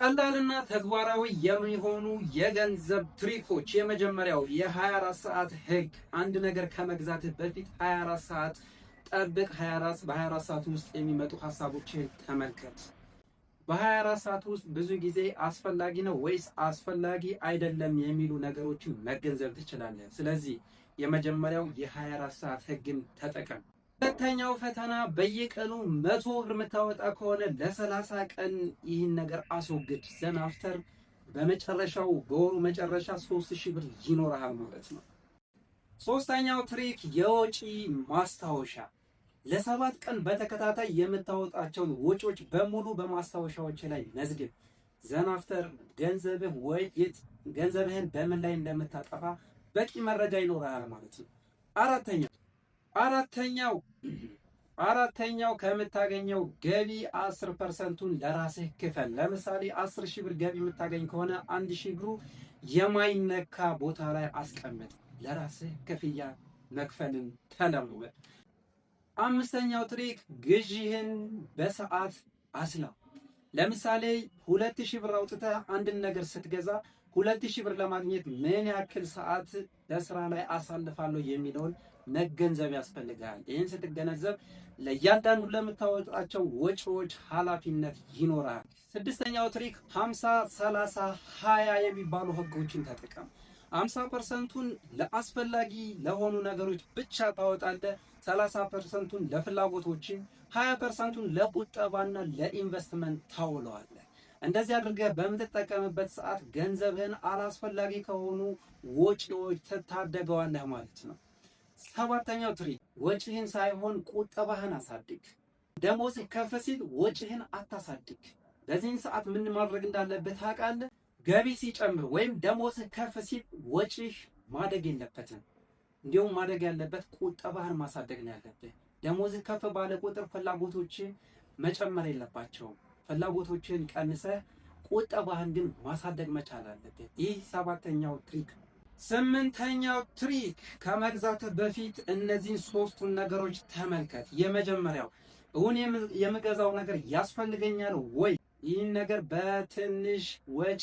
ቀላልና ተግባራዊ የሚሆኑ የገንዘብ trick ኦች። የመጀመሪያው የ24 ሰዓት ህግ። አንድ ነገር ከመግዛትህ በፊት 24 ሰዓት ጠብቅ። 24 በ24 ሰዓት ውስጥ የሚመጡ ሀሳቦችን ተመልከት። በ24 ሰዓት ውስጥ ብዙ ጊዜ አስፈላጊ ነው ወይስ አስፈላጊ አይደለም የሚሉ ነገሮችን መገንዘብ ትችላለህ። ስለዚህ የመጀመሪያው የ24 ሰዓት ህግን ተጠቀም። ሁለተኛው ፈተና፣ በየቀኑ 100 ብር የምታወጣ ከሆነ ለ30 ቀን ይህን ነገር አስወግድ። Then after በመጨረሻው በወሩ መጨረሻ 3000 ብር ይኖርሃል ማለት ነው። ሶስተኛው trick የወጪ ማስታወሻ። ለ7 ቀን በተከታታይ የምታወጣቸውን ወጪዎች በሙሉ በማስታወሻዎች ላይ መዝግብ። Then after ገንዘብህ ወይት ገንዘብህን በምን ላይ እንደምታጠፋ በቂ መረጃ ይኖርሃል ማለት ነው። አራተኛው ከምታገኘው ገቢ 10 percent ኡን ለራስህ ክፈል። ለምሳሌ 10,000 ብር ገቢ የምታገኝ ከሆነ 1000 ብሩ የማይነካ ቦታ ላይ አስቀምጥ። ለራስህ ክፍያ መክፈልን ተለማመድ። አምስተኛው trick ግዢህን በሰዓት አስላው። ለምሳሌ 2000 ብር አውጥተህ አንድን ነገር ስትገዛ 2000 ብር ለማግኘት ምን ያክል ሰዓት በስራ ላይ አሳልፋለሁ የሚለውን መገንዘብ ያስፈልጋል። ይህን ስትገነዘብ ለእያንዳንዱ ለምታወጣቸው ወጪዎች ኃላፊነት ይኖራል። ስድስተኛው trick 50 30 20 የሚባሉ ህጎችን ተጠቀም። 50 percent ኡን ለአስፈላጊ ለሆኑ ነገሮች ብቻ ታወጣለህ። 30 percent ኡን ለፍላጎቶች፣ 20 percent ኡን ለቁጠባና ለኢንቨስትመንት ታውለዋለህ። እንደዚህ አድርገህ በምትጠቀምበት ሰዓት ገንዘብህን አላስፈላጊ ከሆኑ ወጪዎች ትታደገዋለህ ማለት ነው። ሰባተኛው trick ወጪህን ሳይሆን ቁጠባህን አሳድግ። ደሞዝህ ከፍ ሲል ወጪህን አታሳድግ። በዚህን ሰዓት ምን ማድረግ እንዳለብህ ታውቃለህ? ገቢ ሲጨምር ወይም ደሞዝህ ከፍ ሲል ወጪህ ማደግ የለበትም። እንዲሁም ማደግ ያለበት ቁጠባህን ማሳደግ ነው ያለብህ። ደሞዝህ ከፍ ባለ ቁጥር ፍላጎቶችህ መጨመር የለባቸውም። ፍላጎቶችህን ቀንሰህ ቁጠባህን ግን ማሳደግ መቻል አለብህ። ይህ ሰባተኛው trick። ስምንተኛው trick ከመግዛትህ በፊት እነዚህን ሶስቱን ነገሮች ተመልከት። የመጀመሪያው እውን የምገዛው ነገር ያስፈልገኛል ወይ? ይህን ነገር በትንሽ ወጪ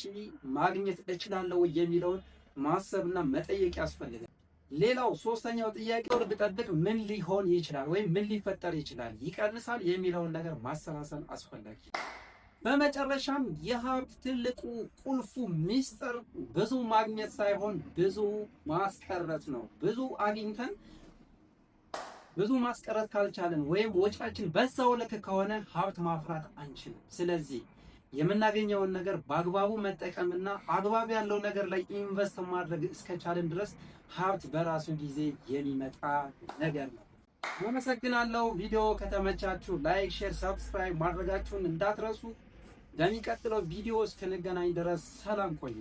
ማግኘት እችላለሁ ወይ የሚለውን ማሰብና መጠየቅ ያስፈልጋል። ሌላው ሶስተኛው ጥያቄ ብጠብቅ ምን ሊሆን ይችላል ወይም ምን ሊፈጠር ይችላል፣ ይቀንሳል የሚለውን ነገር ማሰላሰል አስፈላጊ። በመጨረሻም የሀብት ትልቁ ቁልፉ ሚስጥር ብዙ ማግኘት ሳይሆን ብዙ ማስቀረት ነው። ብዙ አግኝተን ብዙ ማስቀረት ካልቻልን ወይም ወጪያችን በዛው ልክ ከሆነ ሀብት ማፍራት አንችልም። ስለዚህ የምናገኘውን ነገር በአግባቡ መጠቀምና አግባብ ያለው ነገር ላይ invest ማድረግ እስከቻልን ድረስ ሀብት በራሱ ጊዜ የሚመጣ ነገር ነው። አመሰግናለሁ። ቪዲዮ ከተመቻችሁ like፣ share፣ subscribe ማድረጋችሁን እንዳትረሱ። በሚቀጥለው ቪዲዮ እስክንገናኝ ድረስ ሰላም ቆዩ።